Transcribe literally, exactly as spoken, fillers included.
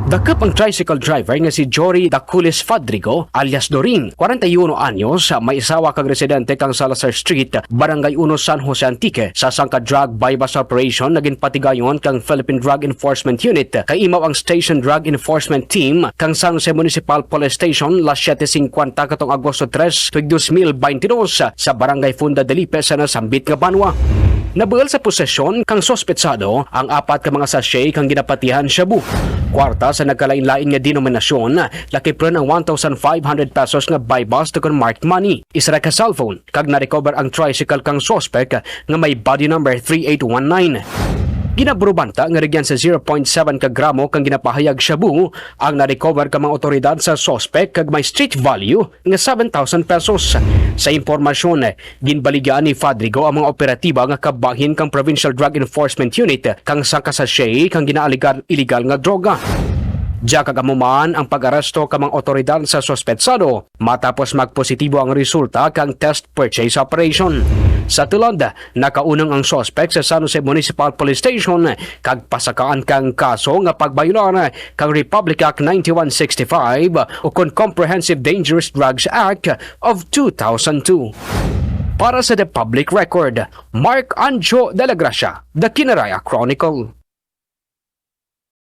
Dakop ang tricycle driver nga si Jory Daculis Fadrigo, alias Doring, kwarenta y uno anyos, may asawa kag residente kang Salazar Street, Barangay Uno, San Jose, Antique, sa sangka drug buy-bust operation nga ginpatigayon kang Philippine Drug Enforcement Unit, kaimaw ang Station Drug Enforcement Team kang San Jose Municipal Police Station, las siyete singkwenta katong Agosto tres, tuig dos mil baynte dos, sa Barangay Funda Delipe sa nasambit nga banwa. Nabuul sa posesyon kang suspetsado ang apat ka mga sachet kang ginapatihan shabu, kwarta sa nagkalain-lain nga denominasyon, lakip run ang one thousand five hundred pesos nga buy-bust ukon marked money, isara ka cellphone, kag na-recover ang tricycle kang suspek nga may body number three eight one nine. Ginaburubanta nga rugyan sa zero point seven ka gramo kang ginapahayag shabu ang na-recover kang mga awtoridad sa suspek kag may street value nga seven thousand pesos. Sa impormasyon, ginbaligyaan ni Fadrigo ang mga operatiba nga kabahin kang Provincial Drug Enforcement Unit kang sangka sachet kang ginaalegar iligal nga droga. Dya kag amo man ang pag-aresto kang mga awtoridad sa suspetsado matapos magpositibo ang resulta kang test purchase operation. Sa tulad, nakaunong ang suspek sa San Jose Municipal Police Station kag pasakaan kang kaso nga pagbayolar kang Republic Act ninety-one sixty-five ukon Comprehensive Dangerous Drugs Act of two thousand two. Para sa The Public Record, Mark Anjo de la Gracia, The Kinaray-a Chronicle.